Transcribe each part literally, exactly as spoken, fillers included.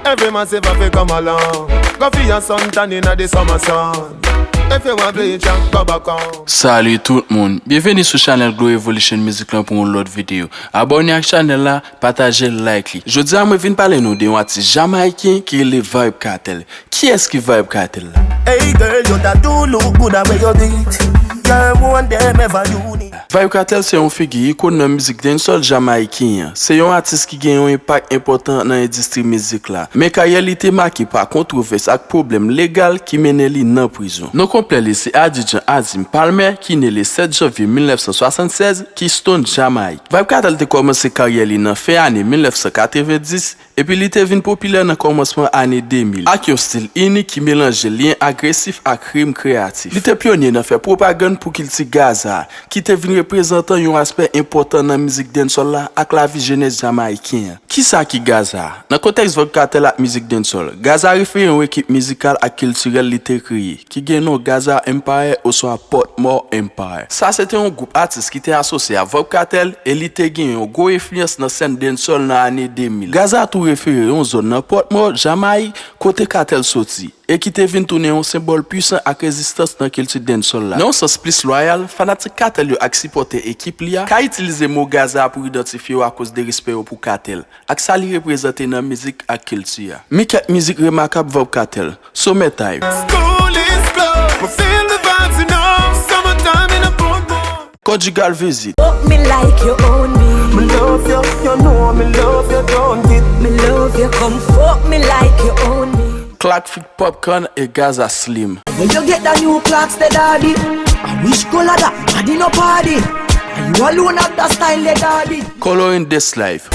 Every massive have to come along. Go fi your sun tan inna the summer sun. If you want bleach and go back home. Salut tout moun, byenveni sou chanèl Glow Evolution Music lan pou yon lòt videyo. Abòne ak chanèl la, pataje l, like li. Jodi a mwen vin pale nou de yon atis jamayiken ki rele Vybz Kartel. Kiyès ki Vybz Kartel la? Hey girl, your tattoo look good the way you do it. Girl, one them ever unique. Vybz Kartel se yon figi ikòn nan mizik dancehall jamayiken an. Se yon atis ki gen yon enpak enpòtan nan endistri mizik la. Men karyè li te make pa kontwovès ak pwoblèm legal ki mennen li nan prizon. Non konplè li se Adidjan Azim Palmer, ki ne le sèt janvye mil nèf san swasannsèz, Kingston, Jamayik. Vybz Kartel te kòmanse karyè li nan fen ane mil nèf san katrevenndis, epi li te vin popilè nan kòmansman ane de mil, ak yon stil inik ki melanje lyen agresif ak rim kreyatif. Li te pyonye nan fè pwopagann pou kilti Gaza, ki te vin reprezantan yon aspè enpòtan nan mizik dancehall la ak lavi jenès jamayiken an. Kisa ki Gaza? Nan kontèks Vybz Kartel ak mizik dancehall, Gaza refere yon ekip mizikal ak kiltirèl li te kreye, ki gen non Gaza Empire oswa Portmore Empire. Sa se te yon gwoup atis ki te asosye a Vybz Kartel e li te gen yon gwo enfliyans nan sèn dancehall nan ane de mil. Gaza tou refere yon zòn nan Portmore, Jamayik, kote Kartel soti, e ki te vin tounen yon senbòl pwisan ak rezistans nan kilti dancehall la. Nan yon sans plis lwayal, fanatik Kartel yo ak sipòtè ekip li a ka itilize mo Gaza pou idantifye yo akoz de respè yo pou Kartel ak sa li reprezante nan mizik ak kilti a. Men kèk mizik remakab Vybz Kartel: Summertime. School is closed, we feel the vibes, you know. Summertime in a boom boom. Conjugal Visit. Fuck me like you own me. Me love you, you know me love you, don't it? Me love you, come fuck me like you own me. Clark Fit Popcaan e Gaza Slim. Where you get the new Clarks, the daddy? I wish color that body no party. And you alone have the style, the daddy. Coloring This Life.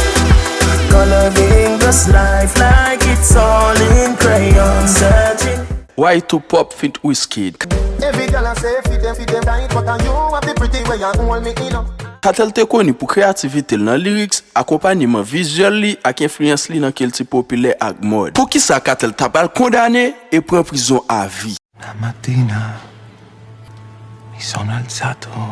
Coloring this life like it's all in crayon. Searching. Y two Pop feat Wizkid. Every girl a say fit them, fit them tight, but a you have the pretty way and hold me in up. Kartel te koni pou kreyativite l nan lyrics, akonpanyeman vizyèl li ak enfliyans li nan kilti popilè ak mòd. Poukisa Kartel ta pral kondane e pran prizon avi? La mattina mi sono alzato.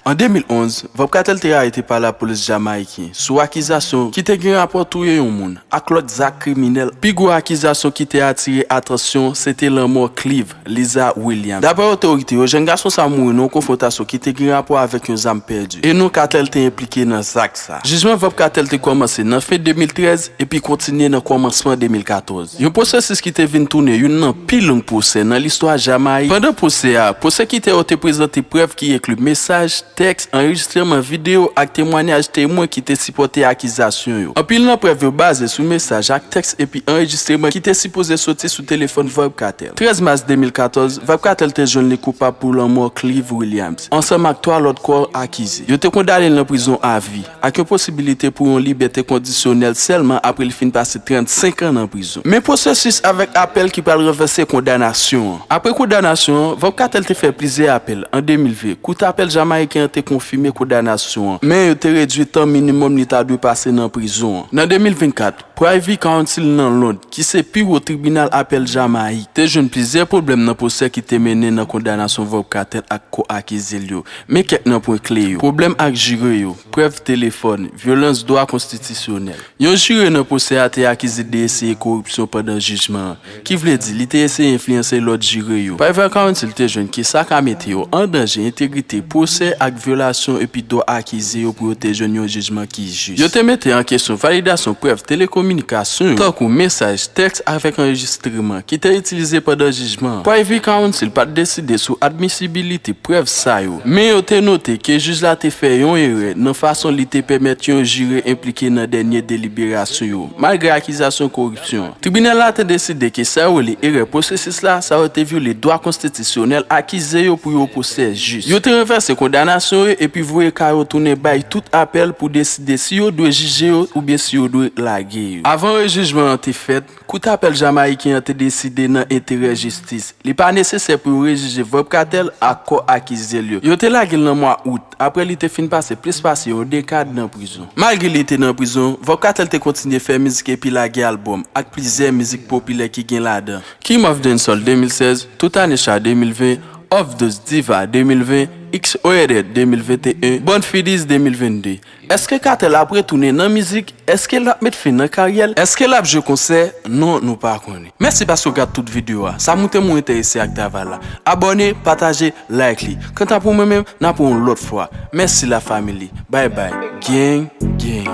An de mil onz, Vybz Kartel te arete pa lapolis jamayiken sou akizasyon ki te gen rapò touye yon moun ak lòt zak kriminèl. Pi gwo akizasyon ki te atire atansyon se te lanmò Clive Liza Williams. Dapre otorite yo, jèn gason sa a mouri nan yon konfwontasyon ki te gen rapò avèk yon zam pèdi, e non Kartel te enplike nan zak sa. Jijman Vybz Kartel te kòmanse nan fen de mil trèz epi kontinye nan kòmansman de mil katòz. Yon pwosesis ki te vin tounen youn nan pi long pwosè nan listwa Jamayik. Pandan pwosè a, pwosekitè yo te prezante prèv ki enkli mesaj, tèks, anrejistreman videyo ak temwanyaj temwen ki te sipòte akizasyon yo. Anpil nan prèv yo baze sou mesaj ak tèks epi anrejistreman ki te sipoze soti sou telefòn Vybz Kartel. Trèz mas de mil katòz, Vybz Kartel te jwenn li koupab pou lanmò Clive Williams, ansanm ak twa lòt kò akize. Yo te kondane l nan prizon avi, ak yon posibilite pou yon libète kondisyonèl sèlman apre li fin pase trannsenk an nan prizon. Men pwosesis avèk apèl ki pral ranvèse kondanasyon an. Apre kondanasyon an, Vybz Kartel te fè plizyè apèl. An de mil ven, Kout Apèl jamayiken an te konfime kondanasyon an, men yo te redui tan minimòm li ta dwe pase nan prizon an. Nan de mil vennkat, Privy Council nan Lond, ki se pi wo tribinal apèl Jamayik, te jwenn plizyè pwoblèm nan pwosè ki te mennen nan kondanasyon Vybz Kartel ak kò akize l yo. Men kèk nan pwen kle yo: pwoblèm ak jire yo, prèv telefòn, vyolans dwa konstitisyonèl. Yon jire nan pwosè a te akize de eseye koripsyon pandan jijman an, ki vle di li te eseye enfliyanse lòt jire yo. Privy Council te jwenn ke sa ka mete yo an danje entegrite pwosè ak vyolasyon epi dwa akize yo pou yo te jwenn yon jijman ki jis. Yo te mete an kesyon validasyon prèv telekominikasyon yo, tankou mesaj, tèks avèk anrejistreman ki te itilize pandan jijman an. Privy Council pa t deside sou admisibilite prèv sa yo, men yo te note ke jij la te fè yon erè nan fason li te pèmèt yon jire enplike nan dènye deliberasyon yo, malgre akizasyon koripsyon an. Tribinal la te deside ke sa yo rele erè pwosesis la, sa yo te vyole dwa konstitisyonèl akize yo pou yo pwosè jis. Yo te ranvèse kondanasyon yo epi voye ka yo tounen bay tout apèl pou deside si yo dwe jije yo oubyen si yo dwe lage yo. Avan rejijman an te fèt, Kout Apèl jamayiken an te deside nan enterè jistis, li pa nesesè pou yo rejije Vybz Kartel ak kò akize l yo. Yo te lage l nan mwa out, apre li te fin pase plis pase yon dekad nan prizon. Malgre li te nan prizon, Vybz Kartel te kontinye fè mizik epi lage albòm, ak plizyè mizik popilè ki gen ladan King of Dancehall de mil sèz, Tout Ane Cha de mil ven, Overdose Diva de mil ven, X O E D de mil venteyen, Bòn Fidis de mil vennde. Èske Kartel ap retounen nan mizik? Èske l ap met fen nan karyè l? Èske l ap jwe konsè? Non, nou pa konnen. Mèsi paske w gad tout videyo a. Sa montre m ou enterese ak travay la. Abòne, pataje, like li. Kanta pou mwen menm, n ap wè yon lòt fwa. Mèsi la family. Bye bye. Gang, gang.